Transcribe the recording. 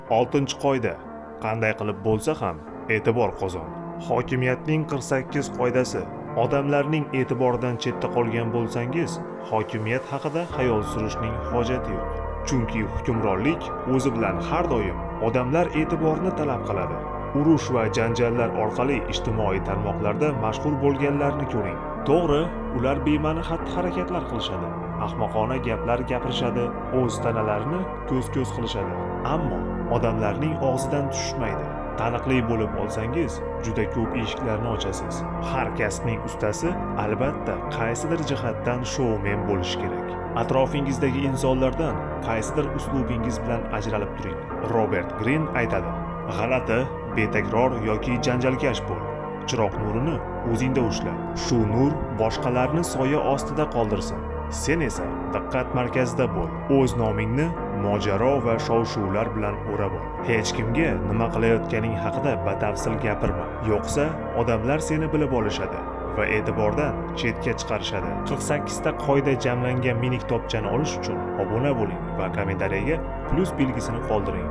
Oltinchi qoida: qanday qilib bo'lsa ham e'tibor qozon. Hokimiyatning 48 qoidasi. Odamlarning e'tiboridan chetda qolgan bo'lsangiz, hokimiyat haqida xayol surishning hojati yo'q. Chunki hukmronlik o'zi bilan har doim odamlar e'tiborini talab qiladi. Urush va janjallar orqali ijtimoiy tarmoqlarda mashhur bo'lganlarni ko'ring. To'g'ri, ular bema'ni xatti-harakatlar qilishadi, ahmoqona gaplar gapirishadi, o'z tanalarini ko'z-ko'z qilishadi. Ammo odamlarning og'zidan tushmaydi. Taniqli bo'lib olsangiz, juda ko'p eshiklarni ochasiz. Har kasbning ustasi albatta qaysidir jihatdan shoumen bo'lishi kerak. Atrofingizdagi insonlardan qaysidir uslubingiz bilan ajralib turing. Robert Grin aytadi: "G'alati, betakror yoki janjalkash bo'l. Chiroq nurini o'zingda ushla. Shu nur boshqalarni soya ostida qoldirsin. Sen esa diqqat markazida bo'l. O'z nomingni mojaro va shov-shuvlar bilan o'rab ol. Hech kimga nima qilayotganing haqida batafsil gapirma. Yo'qsa odamlar seni bilib olishadi va e'tibordan chetga chiqarishadi." 48 ta qoida jamlangan mini kitobchani olish uchun obuna bo'ling va kommentariyaga plyus belgisini qoldiring.